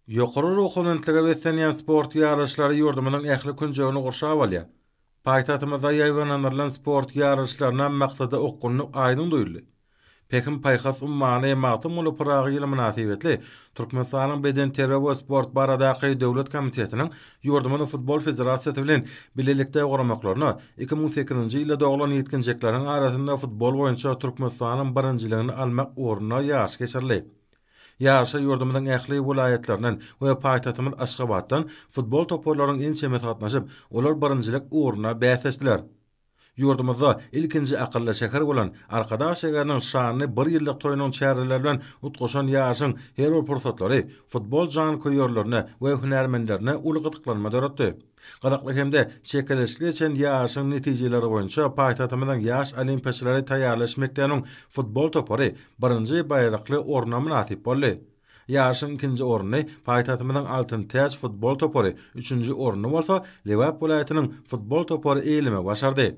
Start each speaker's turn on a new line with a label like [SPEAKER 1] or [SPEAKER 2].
[SPEAKER 1] Ýokary ruhubelentlige beslenýän sport ýaryşlary ýurdumyzyň ähli künjegini gurşap alýar. Paýtagtymyzda ýaýbaňlandyrylan sport ýaryşlaryna maksada okgunlyk aýdyň duýuldy. Pähim-paýhas ummany Magtymguly Pyragy ýyly mynasybetli Türkmenistanyň Bedenterbiýe we sport baradaky döwlet komitetiniň ýurdumyzyň Futbol federasiýasy bilen bilelikde guramaklaryna 2008-nji ýylda doglan ýetginjekleriň arasynda futbol boýunça Türkmenistanyň birinjiligini almak ugrunda ýaryş geçirildi. Ýaryşa ýurdumyzyň ähli welaýatlaryndan we paýtagtymyz Aşgabatdan futbol toparlaryň ençemesi gatnaşyp, olar birinjilik ugrunda bäsleşdiler. Ýurdumyzda ilkinji akylly şäher bolan Arkadag şägeriniň şanly bir ýyllyk toýunyň çäreleri bilen utgaşan ýaryşyň her bir pursatlary futbol janköýerlerine we hünärmenlerine uly gyzyklanma döretdi. Gyzykly hem-de çekeleşikli geçen ýaryşyň netijeleri boýunça paýtagtymyzyň ýaş olimpiýaçylary taýýarlaýyş mekdebiniň futbol topary birinji baýrakly orna mynasyp boldy. Ýaryşyň ikinji ornuny paýtagtymyzyň Altyn täç futbol topary, üçünji ornuny bolsa Lebap welaýatynyň futbol topary eýelemegi başardy.